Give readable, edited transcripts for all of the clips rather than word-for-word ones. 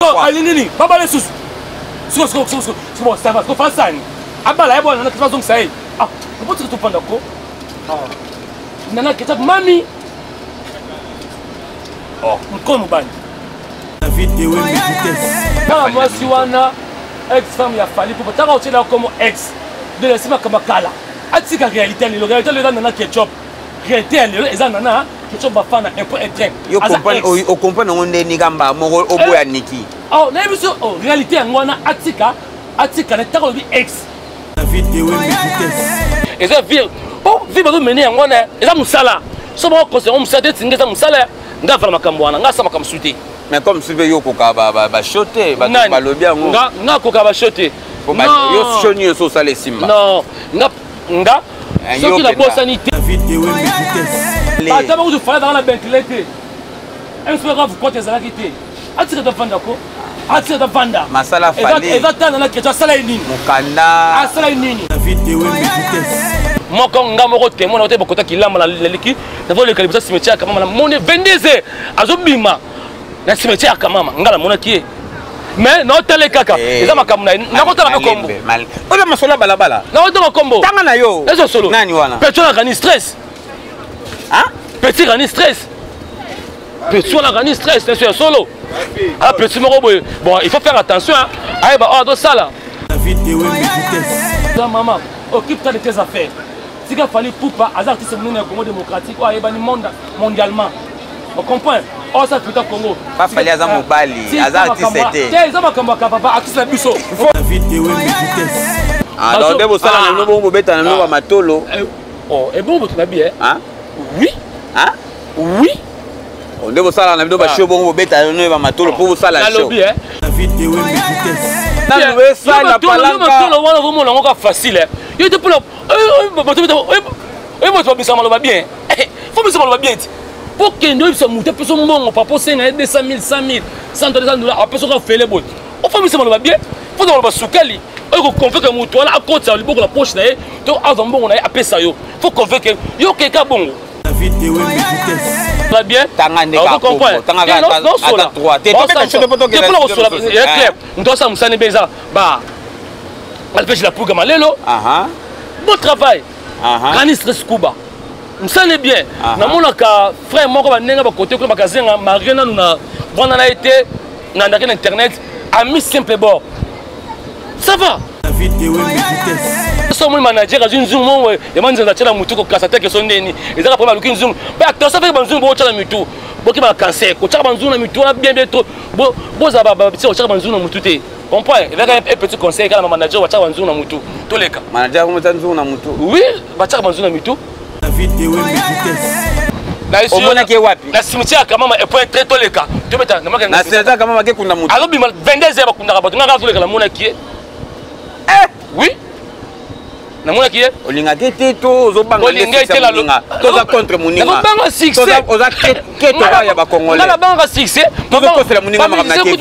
Oh, alingi nini babala lisusu siko ça va siko fasani abala ye bwana nana ketchup azongisa ye ah obotika tofanda ko ah. Nana ketchup mami oh mokolo mobali kaka mwasi wana ex femme ya Fally Ipupa taka otyela komo ex de la nsima kama kala atika réalité ya lelo. Réalité lelo eza Nana Ketchup. Réalité ya lelo eza Nana Ketchup. Bafana un point un trait. Yo ocomprendre yango nde nikamba moko oboya eh. Niki. Oh, nayebi so oh, réalité yango wana atika atika na ntango olobi ex eza vie po vie bazomene yango wana eza mosala. So bakokonse yango mosala te, tinga eza mosala. Nga avala makambo wana, nga asala makambo su te. Mais comme si mpe yo okoka bashow te, bato balobi yango. Nga akoka bashow te. Yo show nyonso osala esimba. Non, nga nga eh, soki nabosani te, ata bakutu Fally azalaka na Bentley te, msp kote ezalaki te. Atika tavanda ko, atika tavanda. Masala Fally. Eza tana na keto asala ye nini? Mokanda. Asala ye nini? Moko nga moko témoin na te bokota kilamba na leliki nazoleka liboso cimetière ya Kamama, namoni 22 heures azobima na cimetière ya Kamama. Nga namonaki ye, mais naotale kaka eh, eza makambo na ye. Nakotala mpe kombo. Oza masolo ya balabala. Nakotanga kombo. Tanga na yo. Ezo solo. Nani wana? Petit wana kani stress. Petit kani stress, petit wana kani stress neso ya solo. Ah, petit moko boye. Bon, il faut faire attention ayeba oyo azosala. Mama, occupe-toi de tes affaires. Tika Fally Ipupa, aza artiste monene ya Congo démocratique oyo ayebani monde mondialement. Ocomprendre? Oyo aza puta Congo. Fally aza mobali, aza artiste te. Te, eza makambo ya papa artiste na biso. Ah, donc nde bosala na bino bongo, bobeta na bino bamatolo. Oh, ebongo boto na bi. Oui. Oui. Nde bosala na bino bashow bongo, bobeta na bino bamatolo mpo bosala show. Nalobi matolo wana ozomona yango ka facile. Yo te mpona oyo bato babisa maloba bien, faut bisa maloba bien ti mpo kende oyebisa moto apesa mbongo. Papa, osenga ye 200 000, 100 000, 100 dollar, apesa oka fele boye. Ofo bisa maloba bien, mpo na maloba sukali oyo koconvaincre moto wana akotisa liboko na poche na ye to azwa mbongo na ye apesa yo. Faut convaincre yo keka bongo bien. Tanga nde mpona kosola ya clair, moto asala mosani mpe eza ba alpege la puga malelo. Bon travail, Grani Stress Kuba, mosani bien. Namonaka frère moko bandenge bakote kuna bakazenga marie nanu na vanda na ye te, nandaki na internet ami simple bord. Ça va, so omoni manager azwi nzungu mongo ya manzanza atia na mutu kokasa te keso ndeni ezaka problème. Aluki nzungu mpe attention feke banzungu bokotya na mitu, bokeba na cancer. Kotyaka banzungu na mitu wana bien bien trop, bozala babitia kotyaka banzungu na mutu te. Comprend? Ezaka un petit conseil kaka na manager, batyaka banzungu na mutu, toleka. Manager akomota nzungu na mutu? Oui, batyaka banzungu na mitu. Omonaki ye wapi? Na cimetière ya Kamama et point très. Toleka, tobeta. Na cimetière ya Kamama akekunda mutu? Azobima 22 heures, bakundaka bato. Ngaka azoleka, namonaki ye. Oui, namonaki ye. Olingaki te to ozobanga? Toza contre moninga. Nazobanga succès. Oza keto ya bacongolais. Nga nabangaka succès. Tozokosela moninga makambo na TV.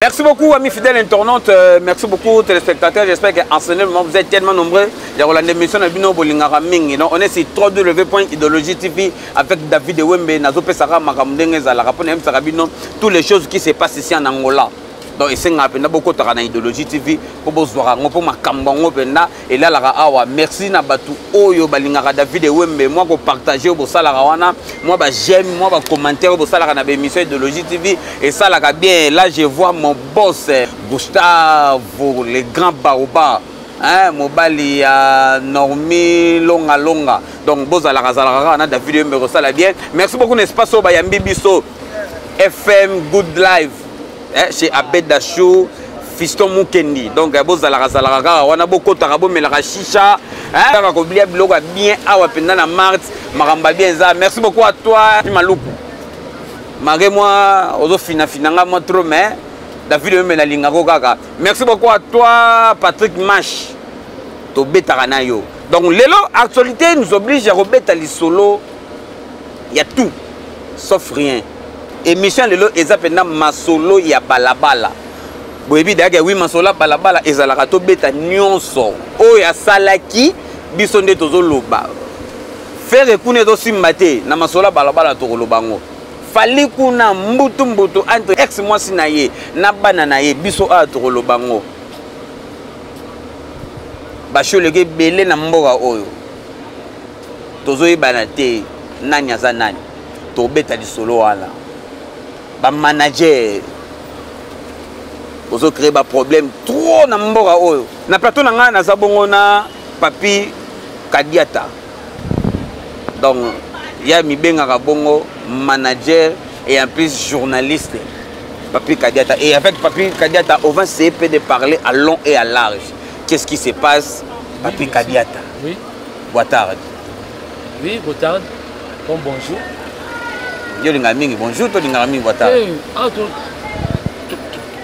Merci beaucoup, amis fidèles internautes. Merci beaucoup, téléspectateurs. J'espère qu'en ce moment, vous êtes tellement nombreux. Il y a l'émission de Bino Bolingara Mingi. Donc, on est sur www.idéologie TV avec David Wembe, Nazo Pesara, Makambo ndenge ezalaka, pour nous toutes les choses qui se passent ici en Angola. Donc, esengaka mpenza bokotaka na Idéologie TV mpo bozwaka yango, mpo makambo yango mpenza elalaka awa. Merci na bato oyo balingaka David Ewembe. Mwa kopartage oyo bosalaka wana, mwa baj'aime, mwa bacommentaire oyo bosalaka na baémission Idéologie TV esalaka bien. Là, je vois mon boss Gustavo, le grand baoba, hein, mobali ya Normi Longa Longa. Donc bozalaka zalaka kaka na David Ewembe, kosala bien. Merci beaucoup na espace oyo bayambi biso, FM Good Live, eh, chez Abed Dachou, Fiston Mukendi. Donc bozalaka zalaka kaka wana, bokotaka, bomelaka shisha kaka, kolia biloko ya bien awa mpenza na mart. Makambo ya bien eza. Merci beaucoup à toi Maluku mare. Mwa ozofinafina nga mwa trop, mais David Oyembe nalingako kaka. Merci beaucoup à toi Patrick Mash, tobetaka na yo. Donc lelo actualité nous oblige ya kobeta lisolo ya tout sauf rien. Émission lelo eza mpenza masolo ya balabala. Boyebi dayaka wi, masolo ya balabala ezalaka tobeta nyonso oyo asalaki biso nde tozoloba. Ferre kuna ezosimba te na masolo ya balabala, tokoloba yango. Fally kuna mbutu mbutu entre ex mwasi na ye na bana na ye, biso awa tokoloba yango. Basholeke ebele na mboka oyo, tozoyebana te nani aza nani. Tobeta lisolo wana. Bamanager ozocréer baproblème trop na mboka oyo. Na plateau na ngai, naza bongo na Papi Kadiata. Donc ya mibengaka bongo manager et en plus journaliste, Papi Kadiata. Et avec Papi Kadiata, on va essayer de parler à long et à large qu'est-ce qui se passe. Papi Kadiata, oui. Boa tarde. Oui, boa tarde. Bon, bonjour. Yo olingaka mingi bonjour to olingaka mingi boa tarde? Hey, ah,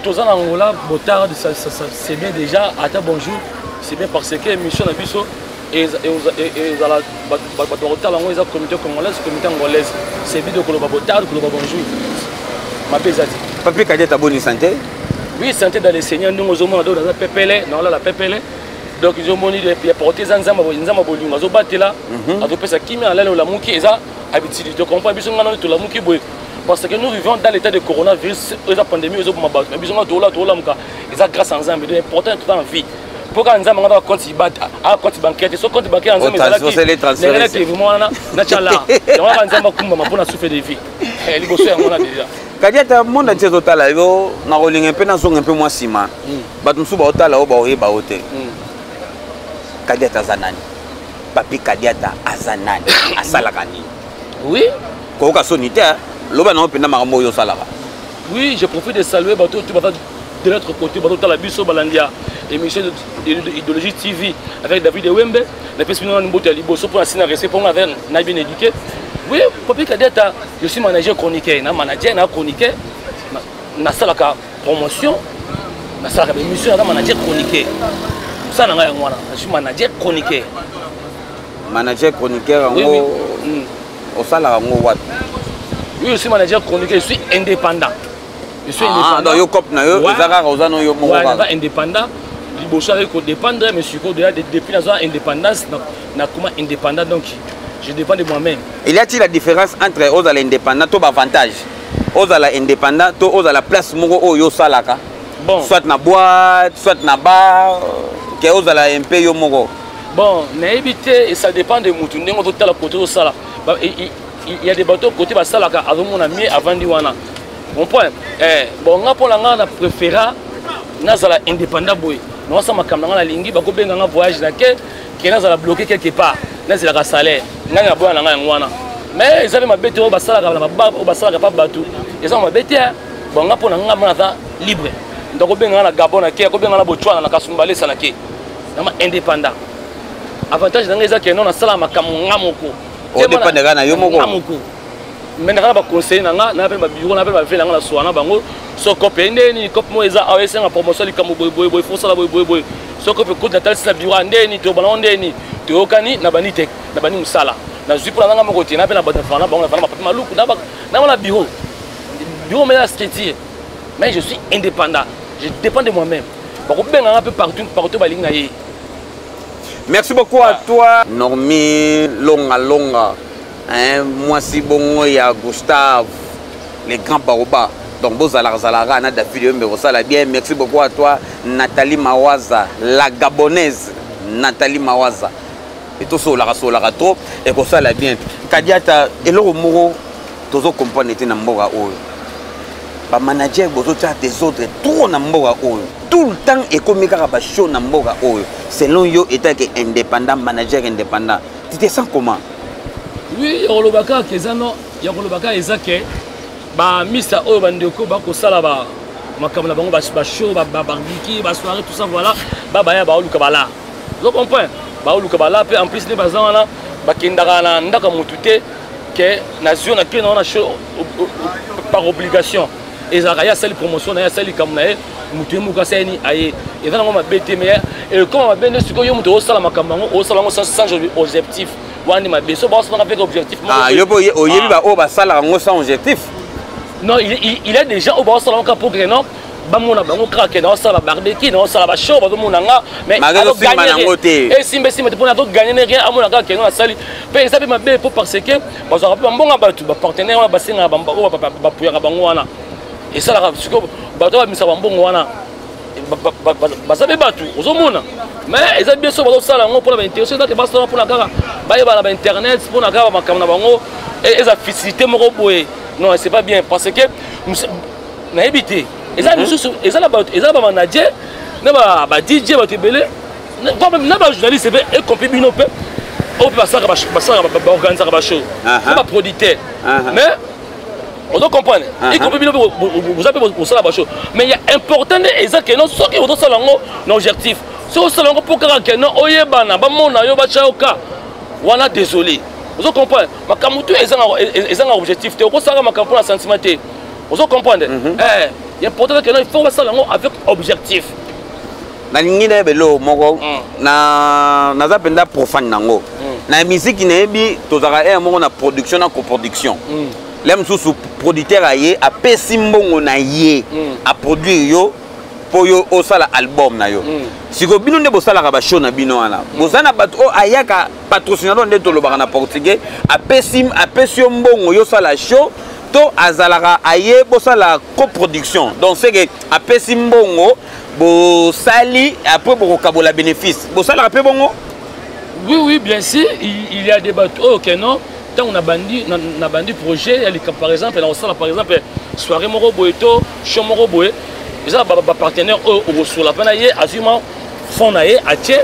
toza na Angola. Boa tarde, ça, c'est bien déjà. Ata bonjour, c'est bien, parce que émission na biso ezala bato bakotala yango, eza communauté congolaise, communauté angolaise. C'est bien de koloba boa tarde, koloba bonjour, mabe eza te. Papi Kadiata, boni santé? Oui, santé dans le Seigneur. Ndenge ozomona, donc naza pepele, naolala pepele. Donc ezomoni ya porte eza Nzambe, Nzambe bolingo azobatela, azopesa kimia. Alali, olamuki, eza habitude. Tocomprend biso ngana tolamuki boye parce que nous vivons dans l'état de coronavirus, eza pandémie, ezoboma bato. Mais biso nga tola tolamuka, eza grâce à Nzambe. Donc important, toza en vie mpo kaka Nzambe nga compte a compte bancaire te. So compte bancaire ya Nzambe ezalaki vraiment wana natya la yango kaka Nzambe akumbama mpo na souffle de vie liboso yango wana déjà. Kadiata, monde entier ezotala yo. Na kolinga mpe nazonga mpe mwa nsima, bato mosusu baotala oyo baoyeba yo te. Kadiata aza nani? Papi Kadiata aza nani? Asalaka nini? Oui. Koyoka soni te, loba nango mpenza makambo oyo osalaka. Oui, je profite de saluer bato oyo baza de l'autre côté, bato tala biso, balandi ya émission Idéologie TV avec David Ewembe. Napesi bino nani mbote ya liboso mpona sina respect mponga avec na bien éduqué. Oui, Papi Kadiata, je suis manager chroniqueur, na manager, na chroniqueur, nasalaka promotion, nasalaka baémission, naza manager chroniqueur. Mosala na ngai yango wana, je suis manager chroniqueur. Manager chroniqueur yango, osalaka yango wapi? Oui, je suis manager chroniqueur, je suis indépendant. Je suis Ah, indépendant. donc yo cop na yo eza kaka oza no yo moko? Ouais, kaka naza indépendant. Liboso azali kodépendre, mais sikoyo déjà depuis nazwa indépendance, nakoma indépendant, donc je dépends de moi-même. Il y a-t-il la différence entre ozala indépendant to baavantage ozala indépendant to ozala place moko oyo osalaka, Bon. soit na boîte, soit na bar, ke ozala mpe yo moko? Bon, nayebi te, et ça dépend de mutu ndenge ozotala kote ozosala. Il y a des bateaux côté basalaka, azomona mie avandi wana, comprend. Bon, nga mpo na nga na préféra nazala indépendant boye, naosala makambo na nga nalingi. Bakobenga nga voyage na ke nazala bloqué quelque part, nazelaka salaire ngai na boya na ngai yango wana. Mais eza mpe mabe te oyo basalaka na babar, oyo basalaka pa bato, eza mabe te. Bon, nga mpo na nga, ma naza libre. Moto akobenga nga na Gabon na ke, akobenga nga na Botswana na Kasumbalesa na ke. Nama indépendant, avantage na ngai eza ke non, nasala makambo nga moko. Odépendre kaka na yo moko. Nga moko, mais naka na baconseiller na nga, na mpe babureau na mpe bave na nga, na soa na bango. So kope ndeni, kope moko eza awa, esenga promotion, likambo boye boye boye, fosala boye boye boye. So kope koti, natalisi na bureau ndeni, tobana ndeni, toyokani na bani te, na bani mosala nazwi mpona nanga moko te, na mpe na bato na bango, na bapapi maluku na na bureau mais na structure. Mais je suis indépendant, je dépends de moi-même. Bakobenga nga mpe partout partout balingi na ye. Merci beaucoup à toi, Normi Longa Longa, hein, mwasi bongo ya Gustave le grand baoba. Donc bozalaka zalaka na David Yombe, kosala bien. Merci beaucoup à toi, Nathalie Mawaza, la Gabonaise. Nathalie Mawaza, etosolaka solaka trop, ekosala bien. Kadiata, eloko moko tozocomprendre te na mboka oyo, bamanager bozotia désordre trop na mboka oyo. Tout le temps ekomi kaka bashow na mboka oyo. Selon yo, etake indépendant, manager indépendant, tu te sens comment? Oui, ya koloba kaka eza no, ya koloba kaka eza ke bamisa oyo bandeko bakosala ba makambo na bango, bashow, babarbecue, basoirée, tout ça, voilà, babaya baoluka bala, ozo comprendre, baoluka bala. Mpe en plus nde baza wana, bakendaka na ndako ya motu te ke nazwi na ke na wana show par obligation. Ezalaka ye asali promotion na ye, asali likambo na ye, motu ye moko asali aye. Eza nango mabe te, mais ekoma mabe nde sikoyo yo moto osala makambo yango, osala yango sans objectif, wana nde mabe. So baosalaka mpe objectif. Yo mpe oyebi baoyo basalaka yango sans objectif? Non, il y a des gens oyo baosala yango kaka pour que non. Bamona bango kaka ke naosala barbecue, naosala bashow, bazomona nga, mais esimba esimba te mpona azoganye ne rien. Amona kaka ke asali mpe eza mpe mabe, mpo parce que bazwaka mpe bambonga bato, bapartenaire wana basengaka, oyo bapuyaka bango wana esalaka. Sikoyo bato babimisaka bambongo wana baza mpe bato ozomona. Mais eza bien so bazosala yango mpona baintérêt, ezake basala mpona kaka bayeba na bainternet, mpona kaka makambo na bango eza facilité moko boye. Non, c'est pas bien, parce que nayebi te, eza misusu, eza na bato, eza na bamanager na ba DJ, bato ebele na bajournaliste mpe, y compris bino mpe oyo mpe basalaka, baorganisaka bashow na baproducteur. Mais ozo comprendre, y compris bino mpe boza mpe kosala bashow, mais ya important nde eza ke non, soki ozosala yango na objectif, soki osala yango mpo kaka ke non, oyebana, bamona yo, batya yo ka wana, désolé. Ozo comprendre, makambo tu ezanga objectif te, okosalaka makambo mpona sentiment te. Ozo comprendre, eh, important ke non, il faut basala yango avec objectif. Nalingi nayeba eloko moko. Naza mpenza profane nango na misiki. Nayebi tozalaka ere moko na production na coproduction. Le mosusu producteur aye, apesi mbongo na ye, aproduire yo mpo yo osala album na yo. Sikoyo bino nde bosalaka bashow na bino wana, boza na bato oyo ayaka patrocinador nde tolobaka na portugais, apesi yo mbongo, yo osala show, to azalaka aye bosala coproduction? Donc c'est que apesi mbongo, bosali, après bokokabola bénéfice. Bosalaka mpe bongo? Oui, bien sûr, il y a des bateaux. Oh, ok, non, ntango na bandi projet ya likambo, par exemple na kosala, par exemple soirée moko boye to show moko boye, eza bapartenaire oyo okosola mpe na ye, azwi mwa fond na ye, atie,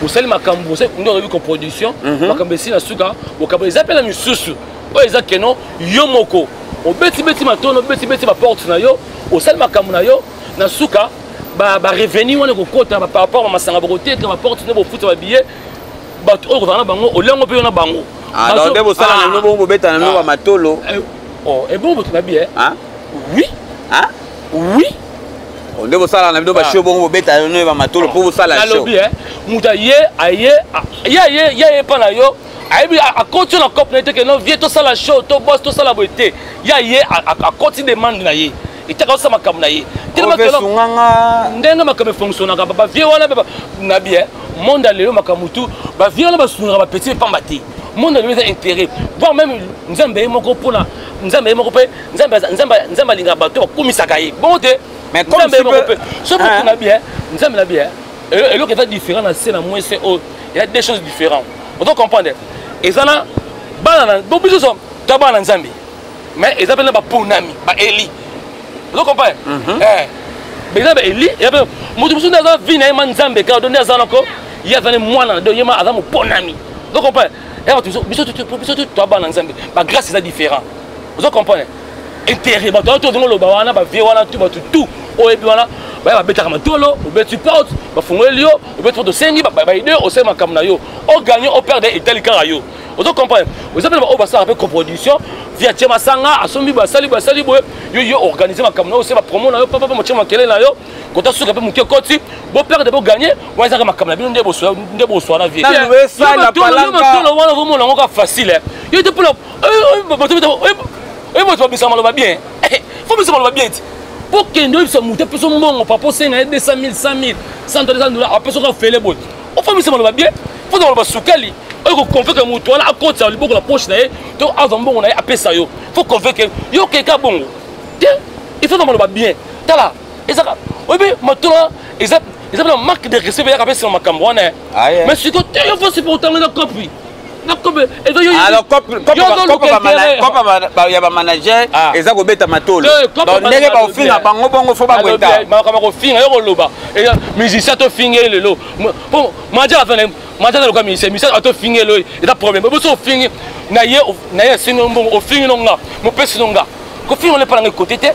osali makambo nde olobi coproduction. Makambo esili, na suka bokambo. Eza mpe na misusu oyo eza keno yo moko obetibeti matono, obetibeti baporte na yo, osali makambo na yo, na suka barevenu wana ekokota par rapport masanga bokoteka, baporte nde bofuta, babillet, bato oyo kozala na bango, oliango mpe yo na bango. Donc nde bosala na bino bongo, bobeta na bino bamatolo? Ebongo boto na bien. Oui. Oui. Nde bosala na bino bashow bongo, bobeta na bino bamatolo mpo bosala show? Nalobi moto aye aye ye aye ye aye mpa na yo, ayebi, akoti yo na cope na ye te ke non, vie tosala show to bos tosala boye te. Ye aye, akoti demande na ye, etaka osala makambo na ye. Ndenge makambo efonctionnaka, bavie wana na bien, monde ya lelo, makambo tu bavie wana basungaka bapeti pamba te. Monde ya lelo eza intérêt, voire même Nzambe ye moko, mpona Nzambe ye moko mpe, Nzambe alingaka bato bakumisaka ye bongo te. Nzambe ye moko mpe, soki na bien, Nzambe na bien, eloko eza différent na se na mwese oyo, eza deux choses différentes. Ozo comprendre, eza na bana na bo biso so to bana na Nzambe, mais eza mpe na baponami, baeli. Ozo comprendre, eza baeli, eza mpe moto mosusu nde aza vi na ye ma Nzambe kaka, do nde aza nako ye aza ne mwana, do ye ma aza moponami. Ozo comprendre, ya bato biso to bana Nzambe, bagrâce eza différent. Ozo comprendre, intérêt bato wana to ozongo loba wana, bavie wana tu, bato tout oyebi wana baya babetaka matolo, obeti porte, bafungoli yo, obeti porte, osengi baide, osali makambo na yo, oganye, operde, etali kaka yo. Ozo comprendre, oza mpe na baoyo basalaka mpe coproduction, via tie masanga, asombi, basali basali boye, yo yo organise makambo na yo, ose bapromo na yo, papapa, motie makele na yo, kota suka mpe moke ekoti, boperde, boganye, wana ezaka makambo na bino nde boswa na vie. Matolo wana ozomona yango kaka facile, yo te mpona oyo bato babisaka maloba bien, faut bisa maloba bien ti mpo kende oyebisa moto apesa mbongo, papa, osenga ye 200 000, 100 000, 100 dollar, apesa oka fele boye, ofo bisa maloba bien, faut maloba sukali oyo koconvaincre moto wana akotisa liboko na poche na ye to azwa mbongo na ye apesa yo. Faut convaincre yo, okeka bongo te, il faut na maloba bien. Tala, ezaka oyebi matolo eza mpena manque de respect eyaka mpe nsima makambo wana. Mais sikoyo te, yo faut supporter yango, eza copie Alors ya bamanager eza kobeta matolo, ndenge baofinga bango bongo, fo babweta. Makambo kofinga yo, koloba musicien tofinga ye lelo, manager aza manager aza loka musicien, musicien atofinga ye lelo, eza problème. Boso ofingi na ye, na ye asengi mbongo, ofingi no nga, mopesi no nga, kofinga ole mpa nanga ekote te.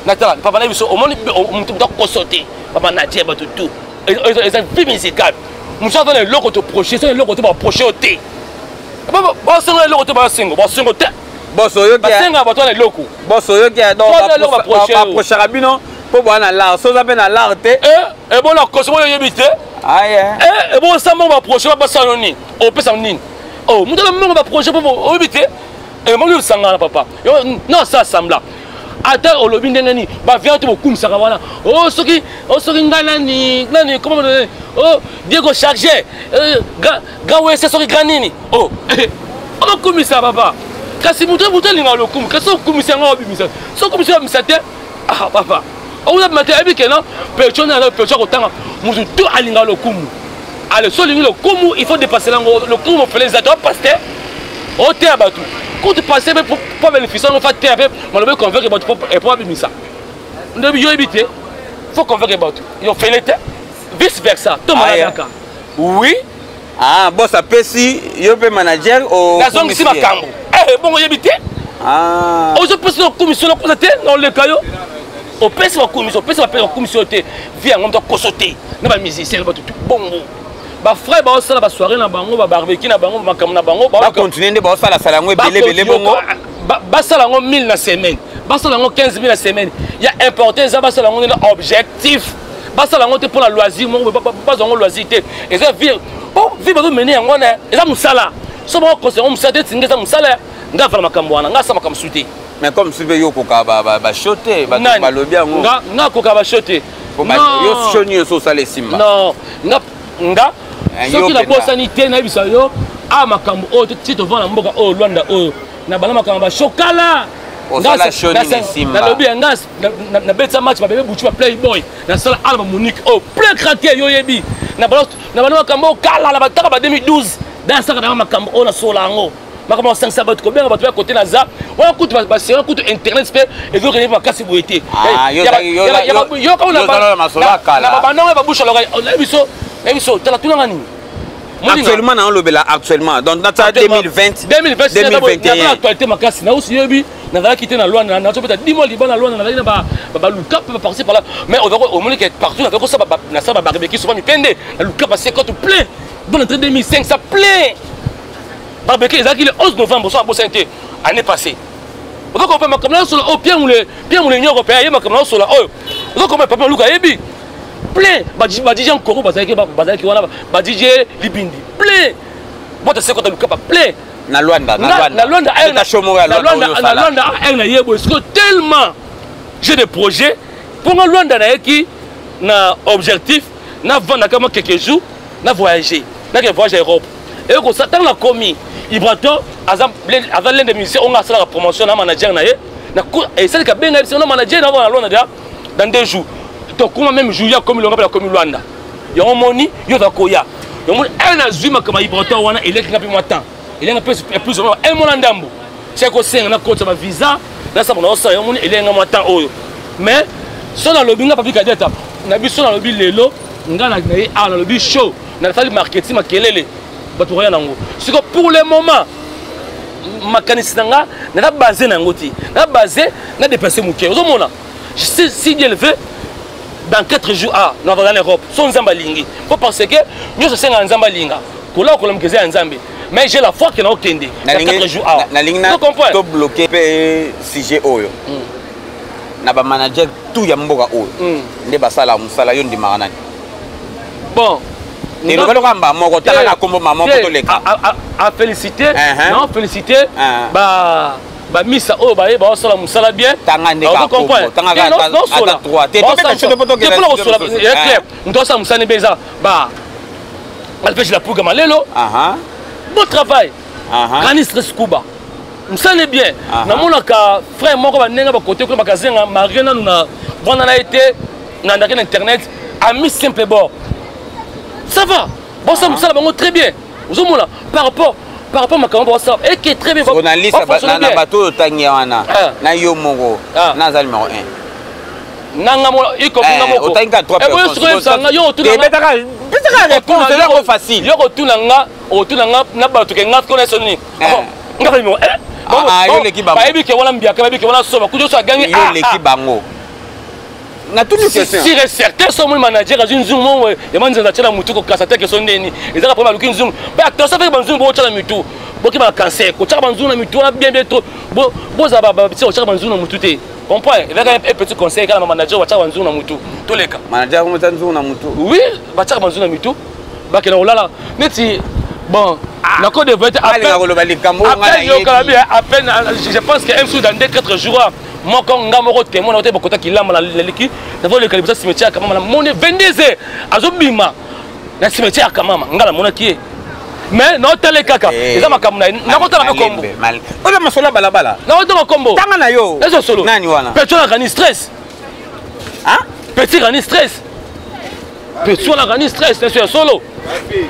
Natala papa na biso, omoni moto akoso te, bamanager, bato tout, eza vie musicale. Mosu aza na eloko toproche, eza na eloko te, baproche yo te, basenga eloko te, basengo basengo te. Boso oyoki? Basenga bato wana eloko. Boso oyoki, donc baprochaka bino mpo boya na l'art, so oza mpe na l'art te. Ebona koso oyo oyebi te, ebonsa mbongo, baproche basala nini, opesa nini, moto na mbongo, baproche mpo oyebi te, emoni osangana papa, non, ça sembla. Ata olobi ndenge nini, bavian te bokumisaka wana. O soki, o soki ngai nani nani, comment, o Diego chargé, grand wese, soki grand nini, o okokumisa papa. Kasi moto, moto alingaka lokumu, kasi okumisa yango, obimisa, soki okumisa, obimisa te. Ah papa, okobima te. Ayebi ke non, pecho nde aza pecho akotanga. Motu tu alingaka lokumu. Ale so olingi lokumu, il faut dépasser yango. Lokumu mofele eza te, opase te, oteya bato kutu passe mpe po bénéfice yango, fa teya mpe maloba econvaincre bato po abimisa. Nde yo yebi te, faut convaincre bato, yo fele te, vice versa to malakaka. Oui. Ah, boss apesi yo mpe manager. Nazongisi makambo bongo, oyebi te. Ozopesa okumisi, okosa te na oleka yo, opesi bakumisi, opesi bakumisi yo te. Vi yango moto akoso te na bamusicien na bato tu bongo, bafrère baosala basoirée na bango, babarbecue na bango, makambo na bango. Bacontinue nde baosalasala yango ebele ebele bongo. Basala yango 1000 na semaine, basala yango 15 000 na semaine, ya important eza basala yango nde na objectif. Basala yango te mpona loisir moko, bazwa yango loisir te. Eza vie, vie bazomene yango wana, eza mosala. So bakokosa yango mosala te, tinga eza mosala. Nga avala makambo wana, nga asala makambo su te. Mais comme soki mpe yo okoka bashow te, bato balobi yango. Nga akoka bashow te. Yo show nyonso osala esimba. Non, nga soki nabosani te, nayebisa yo a makambo oyo ti tovanda na mboka oyo Lwanda oyo, na bana makambo bashow kala. Nalobi nga nabetisa match babebe butu, ba playboy, nasala ala bamonike oyo plein craquer. Yo oyebi na bana makambo oyo kala na bataka ba 2012, nasaka nanga makambo oyo, nasola yango, makambo kosangisa bato, kobenga bato ya kote. Naza wana kutu basérie kutu internet mpe ezokende makasi boye te. Na babandongo babusha biso, na biso tala tunanga nini. Actuellement, naolobela actuellement, donc nata 2020. 2021 actualité makasi nausi. Yoyebi nazalaki te na Lwanda, nazobeta 10 mois liba na Lwanda, nazalaki na baluka mpe baparci par là, mais omoni ke partout nazalaki kosala, nasala babarbecue souvent mipende na luka basekote plein. Bon, entrée 2005, ça plein barbecue ezalaki le 11 novembre, so abosani te, année passée. Ozokompa makambo nazosola oyo, Pierre Mule, Pierre Mule nyoko mpe aye makambo nazosola oyo. Ozokompa papa Luka ayebi plein badj Nkoro bazalaki wana, badj Libindi plein, bote sekota Lukapa plein. Na Lwanda? Na Lwanda, na Lwanda r na ye boye. Sikoyo tellement j'ai des projets mponga Lwanda, nayeki na objectif navandaka mwa quelques jours, na voyager, nake voyage ya Europe. Eyokosa ntango nakomi Ibrator, aza l'un des musiciens onga asalaka promotion na manager na ye. Esalika benga biso na manager na na Lwanda déjà dans 2 jours. Tokoma même jour ya komi longa mpe nakomi Lwanda. Yango moni yo oza koya, yango moni un azwi makambo ya Ibrator wana, eleki nga mpe mwa temps, elenga mpe plus ou moins un mois na ndambo tia kosenga nakotisa bavisa, nasala naosala. Yango moni elenga mwa temps oyo. Mais so nalobi nga Papi Kadiata na biso, nalobi lelo nga na ye awa, nalobi show, nasali marketing, makelele, bato koya nango. Siko pour le moment makanisi na nga naza base na yango te, naza base na déplace moke. Ozomona, si Dieu le veut, dans 4 jours ah nazala na Europe, so Nzambe alingi, po parce que nyonso esengaka Nzambe alinga. Kola kolamuka eza ya Nzambe, mais j'ai la foi ke naokende dans 4 jours awa. Nalingi na tobloquer mpe sujet oyo na bamanager tout ya mboka oyo nde basala mosala. Yo ndimaka nani? Bon. Eloba loka mba moko, tanga na kombo mama moko, toleka. A félicité non, félicité ba bamisa oyo baye baosala mosala bien. Tanga nde mpona kosola clair, moto asala mosala nde eza ba Alpege la Puga Malelo, bon travail. Grani Stress Kuba mosala bien. Namonaka frère moko bandenge bakote kuna bakazenga marie nanu na vanda na ye te, nandaki na internet, ami simple bord, ça va, bosala mosala bango très bien. Ozomona par rapport makambo basala eke très bien. Na liste na bato oyo otangi wana, na yo moko naza numéro 1. Nanga mo, y compris nga moko. Otangi ka 3 personnes. Yo otuna réponse eloko facile. Yo kotuna nga, otuna nga na bato ke nga kona so nini, nga numéro 1. Yo leki bango. Bayebi ke wana mbiaka, bayebi ke wana soba kutu so agangi. Yo leki bango, natuni question. Sûr et certain, so moni manager azwi nzungu mo ya manzanza atia na mutu, kokasa te keso ndeni ezaka problème. Aluki nzungu mpe attention, feke banzungu bootya na mitu, bokeba na cancer. Kotyaka banzungu na mitu wana bien bien trop, bozala babiti kotyaka banzungu na mutu te, comprend? Ezaka un petit conseil kaka na manager, batiaka banzungu na mutu, toleka. Manager akomota nzungu na mutu? Oui, batiaka banzungu na mitu, bakenda kolala neti bon na Côte d'Ivoire. Alinga koloba likambo. Oyo yokala bien, à peine je pense que msu dans 2 4 jours. Moko nga moko témoin na te bakota kilamba na leliki nazoleka liboso cimetière ya Kamama, namoni 22 heures azobima na cimetière ya Kamama, nga namonaki ye, mais naotale kaka. Eza makambo na ye, nakotala mpe kombo. Oza masolo ya balabala. Nakotanga kombo. Tanga na yo. Eza solo. Nani wana? Petit wana kani stress. Petit kani stress, petit wana kani stress neso ya solo.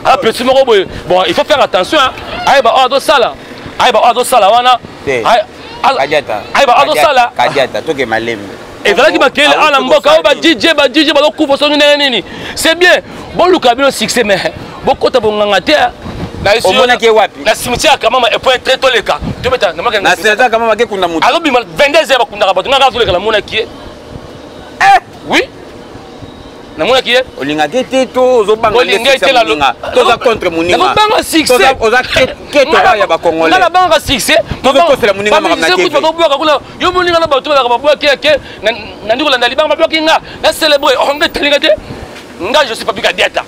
Ah, petit moko boye. Bon, il faut faire attention, ayeba oyo azosala, ayeba oyo azosala wana. Ayeba azosala. Kadiata, toke malembe. Ezalaki makele awa na mboka oyo, ba DJ, ba DJ bazokufa soki ndenge nini. C'est bien, boluka bino succès, mais bokota bonganga te. Omonaki ye wapi? Na cimetière ya Kamama. Et point très, toleka tobeta. Na cimetière ya Kamama akekunda moto? Azobima 22 heures, bakundaka bato. Ngaka azoleka, namonaki ye. Oui, namonaki ye. Olingaki te to ozobanga? Olinga te. Toza contre moninga. Nazobanga succès. Oza keto ya Bacongolais. Nga nabangaka succès. Tozokosela moninga makambo na TV. Bazobwaka kuna yo moninga na bato balaka babwaki yake nandi kolanda libanga, babwaki nga na célébré onga etalinga te. Nga, je suis Papi Kadiata,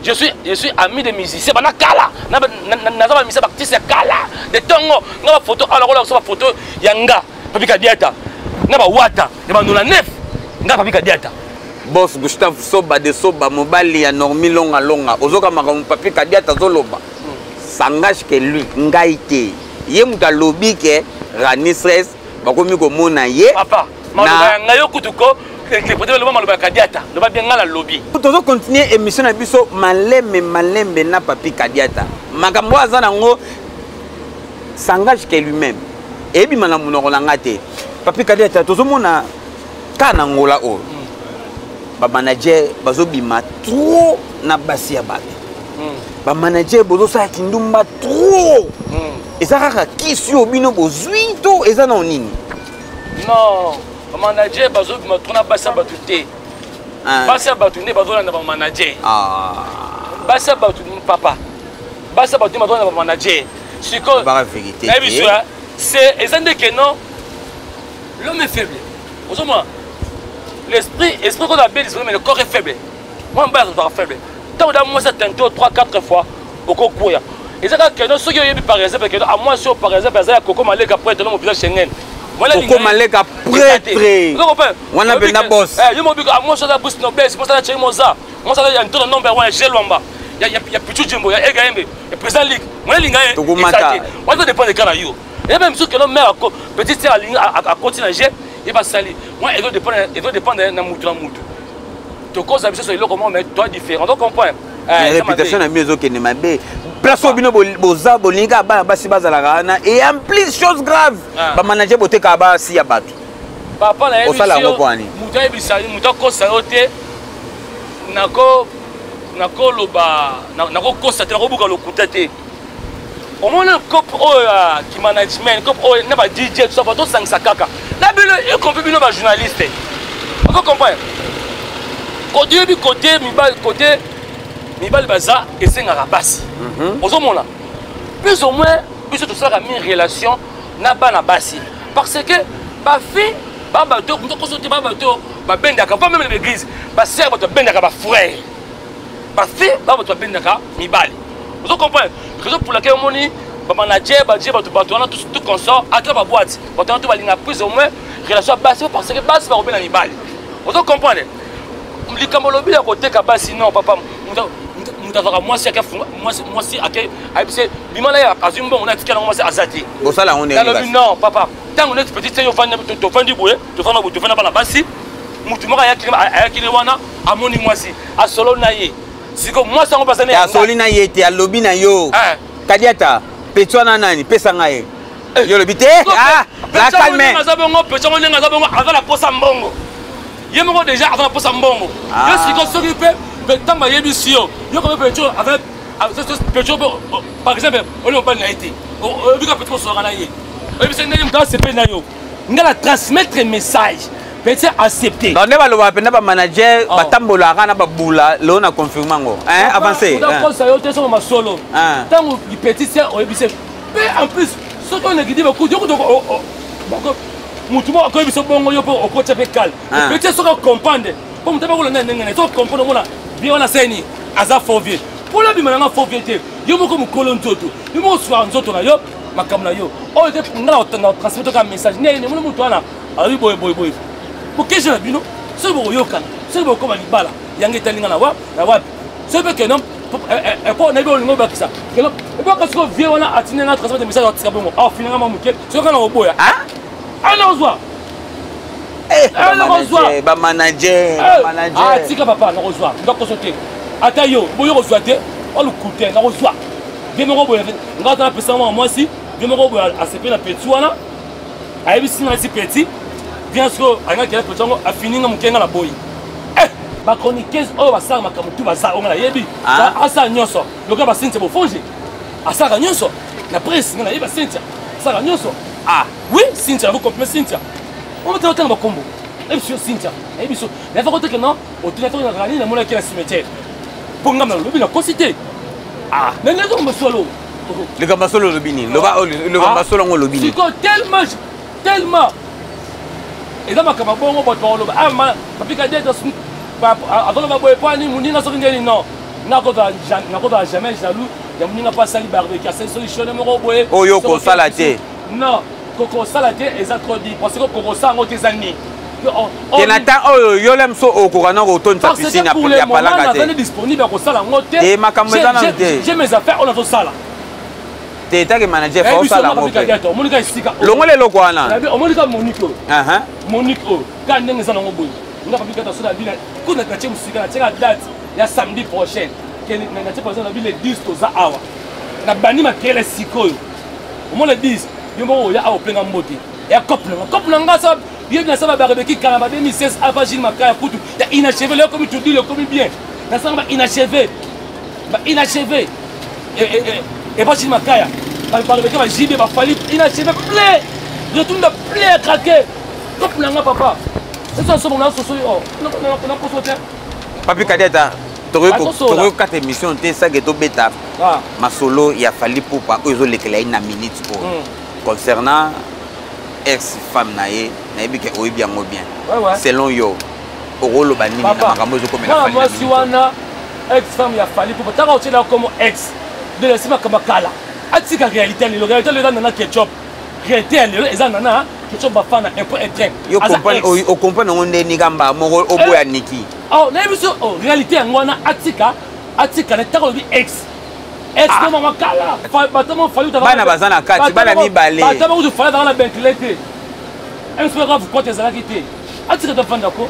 je suis ami des musiciens bana kala, naza bamusicien, baartiste ya kala de ntongo. Nga bafoto awa nakola biso, bafoto ya nga Papi Kadiata na bawata ya bandola nef, nga Papi Kadiata. Boss Gustave Soba de Soba, mobali ya Normi Longa Longa, ozoka makambo Papi Kadiata azoloba, s'engage que lui, ngai te, ye moto alobi ke Rani Stress bakomi komona ye. Papa, maloba ya ngai, yo kutu ko interpréter, loba maloba ya Kadiata, loba bien, ngai nalobi. Tozocontinue émission na biso malembe malembe na Papi Kadiata. Makambo oyo aza nango s'engage que lui-même, eyebima na monoko na nga te. Papi Kadiata, tozomona kaka na Ngola oyo, bamanager bazobima trop na basi ya bato. Bamanager bozosala kindumba trop. Eza kaka kisi oyo bino bozwi to eza na nini? Non, bamanager bazobima trop na basi ya bato te. Basi ya bato nde bazolanda bamanager. Basi ya bato, papa, basi ya bato nde bazolanda bamanager. Sikoyo nayebi biso c'est eza nde ke non, l'homme est faible. Ozomona l'esprit, esprit qu'on a bien disposé, mais le corps est faible. Moi, mobali azalaka faible. Ntango da mwasi atente 3 4 fois, okokwea. Eza kaka keno soki oyebi, par exemple, keno a mwasi oyo, par exemple, aza ya Koko Maleka, prêtre no mopesa Schengen. Koko Maleka prêtre wana mpenza, boss. Yo mobiko a mwasi aza bus noblesse, mwasi aza cheri moza, mwasi aza ya ntona nombre wana, Gelwamba ya Pichu Jimbo ya Egaembe ya président ligue, mwana elinga ye. Tokomata. Wana dépend de na yo. Eza mpe mosusu keno mare petite sœur alingi akoti na je ye basali mwa. Ezo dépendre na mutu na mutu. Tokoza biso so eloko moko, mais toi différent, donc comprendre. Réputation na bino ezokende mabe. Place oyo bino boza, bolingi kaka bana basi bazalaka wana. Et en plus, chose grave, bamanager botekaka basi ya bato. Papa, nayebi. Osala yango mpo ani? Moto ayebisa, moto akosa yo te. Nako nakoloba, nakokosa te, nakobuka lokuta te. Omona cope oyo ya kimanagement, cope oyo na ba DJ, tout ça, batosangisa kaka na bino, y compris bino bajournaliste. Ozo comprendre kote oyebi kote mibali, kote mibali baza, esengaka basi. Ozomona plus ou moins biso tosalaka mi relation na bana basi, parce que bafille babato koso te, babato babendaka pas même na l'église, basere bato babendaka, bafrère, bafille babato babendaka mibali. Ozo comprendre raison pour laquelle omoni bamanager badie bato, bato wana tout consort ata baboite, bato wana to balinga plus ou moins relation ya basi, parce que basi bakobenda mibali. Ozo comprendre likambo olobi ya koteka basi? Non, papa, moto azwaka mwasi ake, mwasi ake, ayebise bima na ye, azwi mbongo na atikala yango, mwasi aza te. Bosala yango ndenge? Nalobi non, papa. Ntango neti petit yo ofandi, tofandi boye, tofanda boye, tofanda bana basi, motu moko ayakini wana, amoni mwasi, asolo na ye. Siko mwasi yango basani. Asoli na ye te, alobi na yo: "Kadiata, petit wana nani? Pesa ngai ye." Yo olobi te, la calme. Aza bongo, petit yango ndenge aza bongo, aza na posa mbongo. Ye moko déjà aza na posa mbongo. Yo siko soki mpe ntango ayebisi yo, yo komi petit aza petit mpe, par exemple, oli mobali na ye te, oyebika petit kosolaka na ye, oyebisa ndenge moto asepeli na yo, nga na transmettre message, petit accepté. Donc nde balobaka mpenza bamanager batambolaka na babula lelo na confirme yango, avancé. Okosa yo te soko masolo. Ntango petit se oyebise mpe, en plus soki onekidi bakuti yo kutu, mutu moko akoyebisa bongo, yo mpe okotia mpe kale. Petit soki acomprendre, mpo moto abakolanda ndenge na soki comprendre, omona bien wana seni aza faux vieux. Mpona bima nanga faux vieux te, yo moko mokolo nzoto, yo moko oswaka nzoto na yo, makambo na yo oyo te. Nga na transmettre kaka message ndenge nemoni moto wana. Alobi boye boye boye. Bokeje na bino, soki bokoyokana, soki bokoma libala, yango etali nga na wapi, na wapi. Soki mpe keno po nayebi olingi obakisa keno ebaka sikoyo vie wana atindi nga transfert de message atika bongo afinga nga mwa moke soki kaka na koboya ana ozwa bamanager atika papa nakozwa ndakoso te ata yo boyo kozwa te olukute nakozwa vie moko boye nga ata napesa mwa mwasi vie moko boye asepe na peti wana ayebisi nga si petit bien sikoyo alingaki kela petit yango afini nga moke nga na boyi eh, bachroniqueuse oyo basalaka makambo tu baza oyo nga nayebi ah. asala nyonso lokola basintia bofonge asalaka nyonso na presse nga nayebi basintia asalaka nyonso ah oui sintia nako comprime sintia omatala otanga bakombo nayebi biso sintia nayebi biso nayebi koteke non otuna to na nini namonaki na cimetière mpo nga nalobi nakosi te ah na ndenge masolo likambo solo olobi nini loba likambo ah. solo yango olobi nini sikoyo tellement tellement eza makambo ya bongo bato bakoloba ah papi kadete azoloba boye mpo ani moninga soki ndeni non nakozala jamais jaloux ya moninga mpo asali barbecue asali soki shone moko boye oyo okosala te non kokosala te eza trop dit parce que kokosala yango te eza nini te na temps oyo yo le mosusu okoka na kotondisa piscine ya palaka te nazali disponible ya kosala yango te te makambo eza nanu te j'ai mes affaires oyo nazosala te etake manager fa osala yango mpe omonika esika longola eloko wana omonika monique oyo monique oyo kaka ndenge eza nango boye nga papi kata soda bina kuna natie mosika natieka date ya samedi prochaine natie par exemple na bile 10 toza awa nabandi makele sikoyo omona 10 yo moko oya awa openga mbote ya cope nanga cope nanga sa ye na sala barbecue kala ba 2016 avant Gilles Makaya kutu ya inachevé le komi tudi le komi bien na sala ba inachevé ba inachevé et et pas Gilles Makaya ba barbecue ba JB ba fali inachevé plein retourne de plein à craquer cope nanga papa c'est ça somo na soso oh na koso te Papi Kadiata tokoki kokata émission te sake tobeta ah. masolo ya Fally Ipupa oyo ezolekela ye na minute oyo hmm. concernant ex femme na ye nayebi ke oyebi yango bien selon yo okoloba nini na makambo ezokomela mwasi wana ex femme ya Fally Ipupa taka otyela komo ex de la sima kama kala atika réalité lelo réalité lelo eza nana ketchup réalité ya lelo eza nana ketchup bafana un point un train yo okomprendre yango nde nikamba moko oboya eh. niki oh nayebi so oh, réalité yango wana atika atika na ntango olobi ex ex ah. mama kala bato mo fali bana baza na kati bana mibale bato mo kutu fali azalaka na bentley te msp grave kote ezalaki te atika tafanda ko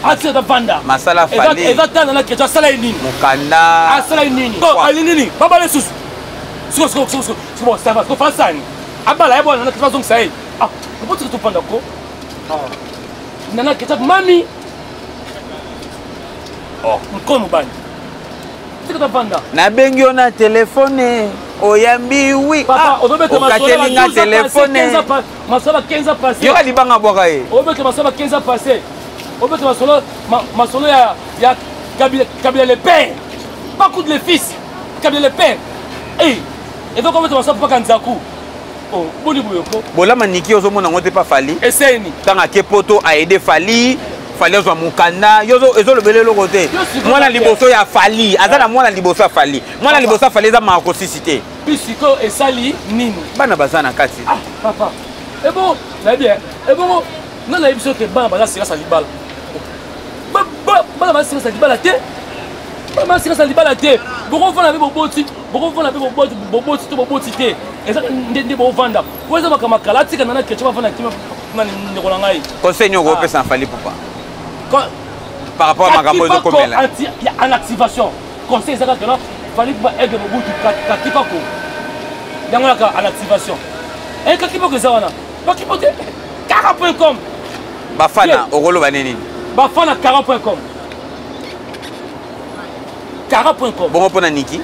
atika tafanda masala fali eza tana na keto asala ye nini mokanda asala ye nini alingi nini babala lisusu siko siko siko siko bon ça va siko fala sani abala ye bwana na keto azongisa ye ah obotika tofanda ko ah. nana keto mami oh mokolo mobali tika tafanda nabengi yo na telefone oyambi wi ah, okateli nga telefone masolo 15 ans passé yoka libanga bwaka ye obeta masolo 15 ans passé obeta masolo masolo ya ya kabila kabila le père pas coup de le fils kabila le père eh ezoka obeta masolo paka nzaku Oh, boni boye ko bolama niki ozomona yango te pa fali eseni ntango ake poto aide fali fali azwa mokanda yo ezolobela eloko te mwana liboso ya fali aza na mwana liboso ya fali mwana liboso ya fali eza makosisi te mpe sikoyo esali nini bana baza na kati ah papa ebongo nayebi eh, ebongo nga nayebi soki bana baza silasa libala bana baza silasa libala te bana baza silasa libala te bokovanda mpe boboti bokovanda mpe boboti boboti to boboti te eza nde nde bovanda po eza makambo kala atika nana ketchup avanda kima na ndeko na ngai conseil nini okopesa na Fally Ipupa par rapport à makambo ezokomela en activation conseil eza kaka na Fally Ipupa aigle Mobutu kakipako yango naka en activation e kakipako eza wana bakipo te 40 point com bafana okoloba nini bafana 40 point com 40 point com bongo mpo na niki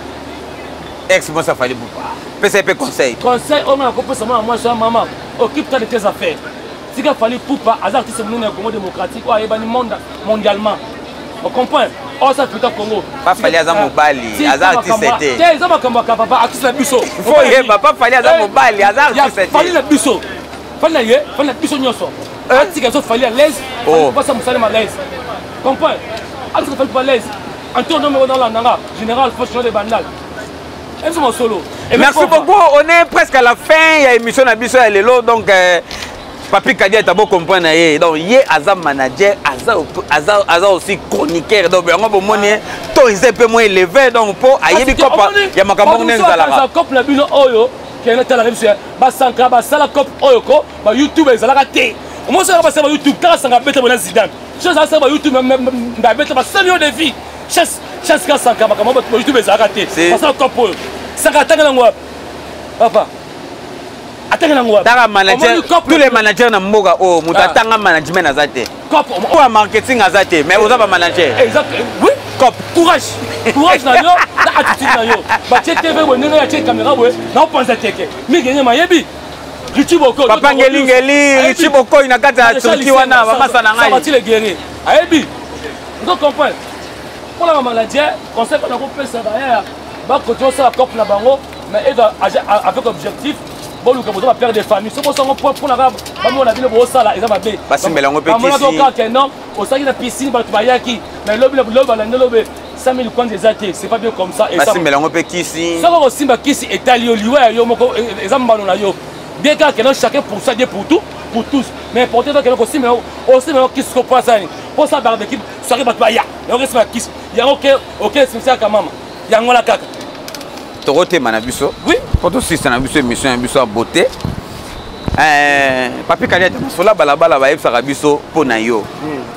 ex mwasi ya Fally Ipupa pesa ye mpe conseil conseil oyo nga nakopesa mwana mwasi ya mama occupe toi de tes affaires tika Fally Ipupa aza artiste monene ya Congo démocratique oyo ayebani monde mondialement ocomprend oyo aza puta Congo pa Fally aza mobali aza artiste te te eza makambo ya papa artiste na biso faut oyeba pa Fally aza eh, mobali aza artiste te Fally na biso Fally na ye Fally na biso nyonso eh. atika biso Fally à l'aise pasa mosala à l'aise comprend atika Fally à l'aise Antonio moko nalanda nga général fonctionnaire de Bandal Merci beaucoup. On est presque à la fin. Il y a émission na biso ya lelo. Donc, euh, Papi Kadiata bo comprendre na ye. Donc ye aza manager, aza aza aza aussi chroniqueur. Donc yango bomoni ye to eza pe moins élevé donc po ayebi kopa ya makambo ndenge ezalaka. Cop na bino oyo kende tala biso ba sankara basala cop oyo ko ba YouTube ezalaka te. Omosaka basala ba YouTube kaka sanga beta bona Zidane. Chose asala ba YouTube ba beta ba 100 millions de vues. Chance chance kaka sankara makambo ba YouTube ezalaka te. Basala cop oyo. Sankara atanga nango wapi? Papa. Atanga nango wapi? Tala manager, tous les managers na mboka oyo moto atanga management aza te. Cop oyo marketing aza te, mais oza ba manager. Exact. Oui. Cop. Courage. Courage na yo, na attitude na yo. Batie TV boye ndenge ya tie caméra boye, na opanza teke. Mingi yenye mayebi. Richie Bokoy. Papa Ngelingeli, Richie Bokoy na kati ya Turquie wana, bamasa na ngai. Sabati le guerrier. Ayebi. Ozo comprendre. Pour la manager, conseil qu'on a kopesa ba yaya, ba continuer osala cop na bango, mais eza avec objectif boluka boza ba père de famille. Soki bosango point mpona kaka bamona bino bosala eza mabe. Basimbela yango mpe kisi. Bamonaki kaka non, osalaki na piscine bato bayaki, mais lobi lobi balandi lobi 100 000 kwanza eza te, c'est pas bien comme ça. Basimbela yango mpe kisi. Soki okosimba kisi etali yo, liwa ya yo moko eza mbano na yo. Bien kaka keno chacun pour ça, Dieu pour tout, pour tous. Mais important eza keno kosimba osimba yango kisi ko posa nini? Posa barbecue, soki bato baya. Yango esimba kisi. Yango ke oke simisa ka mama. Yango la kaka. Tokotema na biso. Oui. Po tosisa na biso émission ya biso ya beauté. Papi Kadiata, masola balabala bayebisaka biso mpo na yo.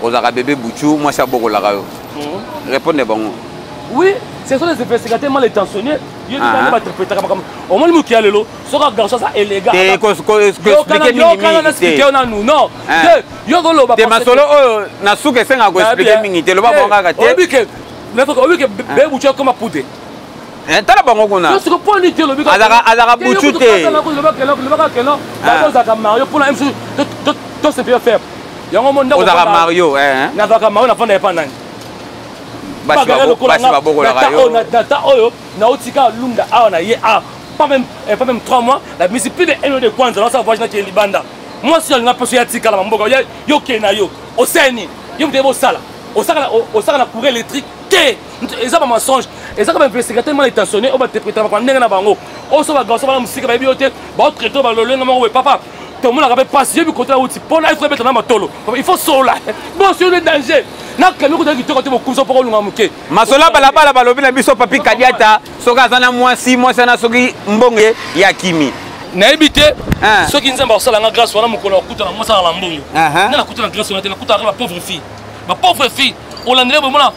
Ozalaka bébé Buchu, mwasi abokolaka yo. Répondre bango. Oui, ce sont des investigateurs mal intentionnés. Yo ndenge ba interprétaka makambo. Omoni moki ya lelo, soki garçon aza élégant. Te, ko expliquer mingi mingi te. Expliquer yo nanu, non. Te, yo koloba te masolo oyo na suka esengaka ko expliquer mingi te, loba bango kaka te. Oyebi ke, oyebi ke bébé Buchu akoma poudre. Tala bango kuna. Yo siko poni te lobi Azaka azaka Buchu te. Lobaka kelo, bazaka Mario pona MC to to se faire faire. Yango mo ndako. Ozaka Mario eh. Nazaka Mario na fanda epa nani? Basi babokolaka yo. Data oyo nautika lunda awa na ye a pas même pas même 3 mois la misi plus de 1 million de kwanza na sa voyage na ke libanda. Moi si alinga poso ya tikala mboka yo ke na yo. Oseni yo mte bosala. Osaka osaka na courant électrique te. Eza ba mensonge. Eza ba investigateur mal intentionné oyo ba interpréter ba ndenge na bango. Oyo so ba garçon bana musika bayebi yo te, ba traiter ba lolenga moko we papa. Tomonaka mpe pasi yebi kota uti mpona il faut ebeta na matolo. Il faut sola. Bon sur le danger. Na kami kota kitoko te bokumisa mpo kolunga moke. Masola balabala balobi na biso Papi Kadiata soki aza na mwasi, mwasi ana soki mbongo ya kimi. Nayebi te soki Nzambe akosala nga grâce wana mokolo akutana mwasi na mbongo. Nga nakutana grâce wana te, nakutana ba pauvre fille. Ba pauvre fille olandele bomona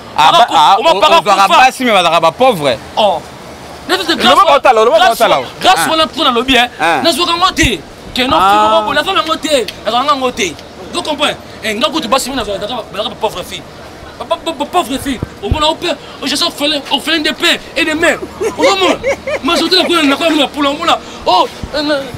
ozwaka basi me bazalaka ba pauvre. Oh. Grâce wana mpo nalobi nazwaka yango te keno moko nazwaka yango te nazwaka yango te. Vous comprenez? Nga kutu basi mingi nazwaka bazalaka ba pauvre fille. Ba pauvre fille. Omona o père, je suis orphelin, orphelin de père et de mère. Omona majorité na kuna na kuna na pula omona oh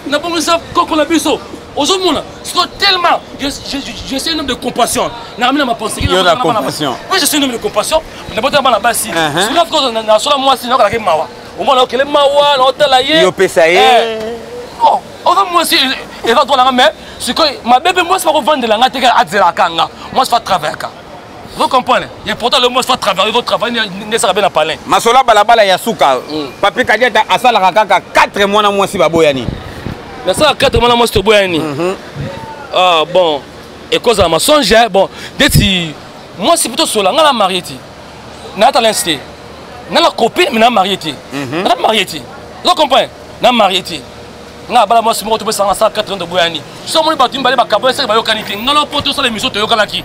na bongisa koko na biso. Ozomona c'est tellement je suis un homme de compassion. Na ramena ma pensée. Yo la compassion. Oui, je suis un homme de compassion. Na bota bana basi. Soki ko na sola mwasi na kalaki mawa. Omona okele mawa na otala ye. Yo pesa ye. Oh, oza mwasi eza droit nanga mais sikoyo mabe mpe mwasi bakovandela nga te kaka azelaka nga. Mwasi fa travaillaka. Vous comprenez? Il est important le mwasi fa travailler, faut travailler nesaka be na palin. Masola balabala ya suka. Papi Kadiata asalaka kaka 4 mois na mwasi baboyani. Nasala 4 mois na mwasi toboyani. Ah bon, ekozala mensonge bon, ndeti mwasi plutôt sola nga na marié ti. Na ta l'insté. Na la copine mais na marié ti. Na marié ti. Vous comprenez? Na marié ti. Nga bala mwasi moko topesa nga sala 4 ans toboyani. So moni bato mibale bakaboya seke bayokani te. Nga na poto sala émission toyokanaki.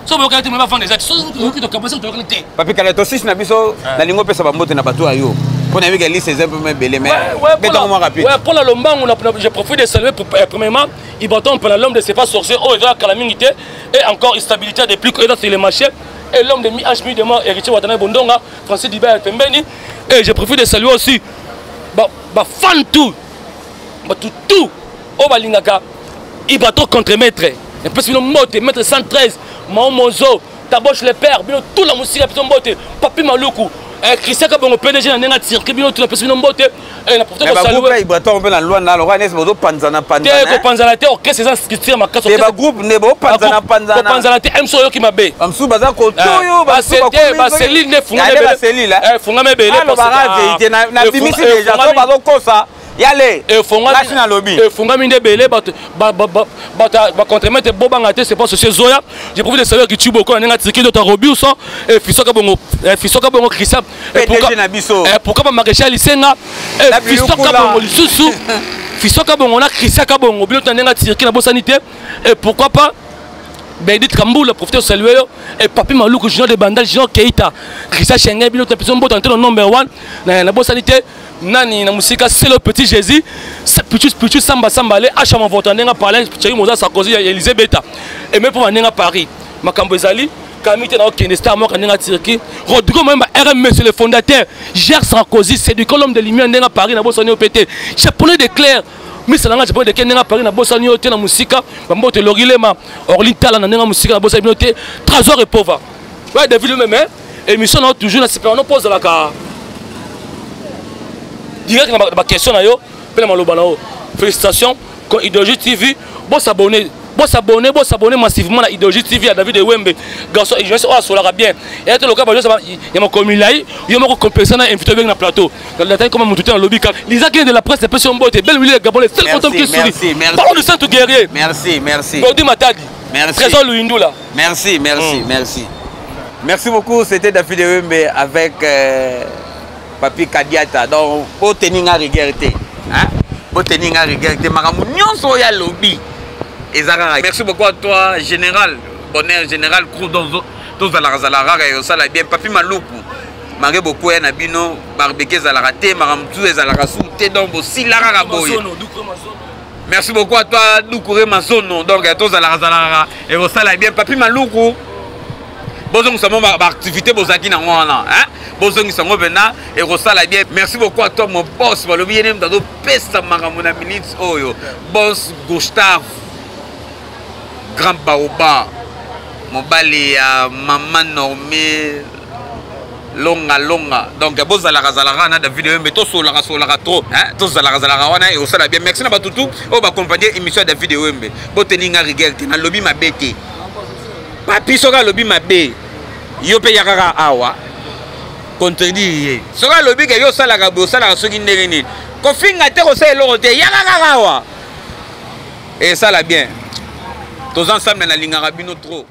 So boyokani te mais bafanda eza ti. So toyoki tokaboya seke toyokani te. Papi Kadiata tosisi na biso nalingi opesa bambote na bato ya yo. Pour na yebi liste eza un peu ebele mais betango mwa rapide. Ouais, pour la lombangu je profite de saluer premièrement Ibaton pour l'homme de c'est pas sorcier oh eza kala mingi te et encore instabilité de plus eza sur le marché et l'homme de mi-H mi de mort héritier Watanabe Bondonga Francis Dibert pembeni et je profite de saluer aussi ba ba fan tout ba tout tout oh balingaka Ibaton contre maître et puis bino mbote maître 113 Maomozo Taboche le père bino tout la musika biso mbote Papi Maluku Christian Kabongo PDG na ndenga Turquie bino tout la pesi bino mbote na profite ko saluer ba groupe Ibaton pe na Luanda alors wana bozo panzana panzana te ko panzana te orchestre eza structure makasi te ba groupe ne bo panzana panzana ko panzana te MC oyoki mabe amsu baza ko toyo ba ba cellule ne funga ba cellule funga mebele alors ba vérité na bimisi déjà so bazo kosa. Yale efongami nde ebele bato bacontremaître bobanga te, c'est pas socié zoya. Je profite de saluer Kitu Boko na ndenge atiki dota Robiuso et Fisoka Bongo, Fisoka Bongo Christian. Et na biso. Pourquoi pas maréchal Isenga et Fisoka Bongo lisusu, Fisoka Bongo na Christian Kabongo, bino na ndenge atiki na bosani te. Et pourquoi pas Benedict Kamboula, profite de saluer et Papi Maloukou, Junior de Bandal, Junior Keita, Christian Schengen, bino tapiso mboto anteno number 1 na bosani te. Nani na musika, c'est le petit Jésus, petit petit Samba Samba le Acha Mavoto ndenga parler Thierry Moza Sarkozy Élysée Beta et même pour ndenga Paris makambo ezali Kamite na okende star moko ndenga Turquie Rodrigo Mwemba RM, monsieur le fondateur Gère Sarkozy, c'est du colombe de lumière ndenga Paris na bosani OPT japonais de clair misalanga japonais de clair ndenga Paris na bosani OT na musika bambote Lorilema Orlin Tala na ndenga musika na bosani bino te Trésor et Pova ouais David même émission na toujours na super no pose la ka direct na ba question na yo pe na maloba na yo. Félicitations Idéologie TV, bon s'abonner, bon s'abonner, bon s'abonner massivement à Idéologie TV à David Wembe garçon et jeunesse oh solaka bien et to loka ba jeunesse ya makomi lai yo moko compétition na invité bien na plateau la taille comme mutu na lobby ka Lisa qui de la presse pèse son bote belle Willy Gabon le seul content qui sourit. Parlons du centre guerrier. Merci, merci. Gaudi Matadi. Merci. Trésor Luyindula. Merci, merci, merci. Merci beaucoup, c'était David Wembe avec Papi Kadiata. Donc, pour tenir la rigueur, hein? Pour tenir la rigueur, makambo nyonso ya lobby. Ezara. Merci beaucoup à toi, général. Bonheur, général Kroudonzo. Tous à la Razala, et ça bien. Papi Maloukou. Maré beaucoup na bino, barbecue zala raté, maramtou ezala rasou, te donc aussi la raraboye. Merci beaucoup à toi, Doukouré Mazono. Donc, tous à la Razala, et ça bien. Papi Maloukou. Bozongisa mo ba activité bozaki na wana, hein? Bozongisa ngo pena et rosala bien. Merci beaucoup à toi mon boss, balobi yene mtazo pesa makambo na minutes oyo. Boss Gustave Grand Baoba, mobali ya maman Normé Longa Longa. Donc bozalaka zalaka na David Wembe, to solaka solaka trop, hein? To zalaka zalaka wana et osala bien. Merci na batutu oyo ba accompagner émission ya David Wembe. Boteninga rigueur te na lobby mabete. Papi soka lobi mabe yo pe yakaka awa contredire ye soka lobi ke yo salaka bo salaka soki ndenge nini kofinga te kosala eloko te yakaka awa et ça la bien. Tous ensemble na lingaka bino trop.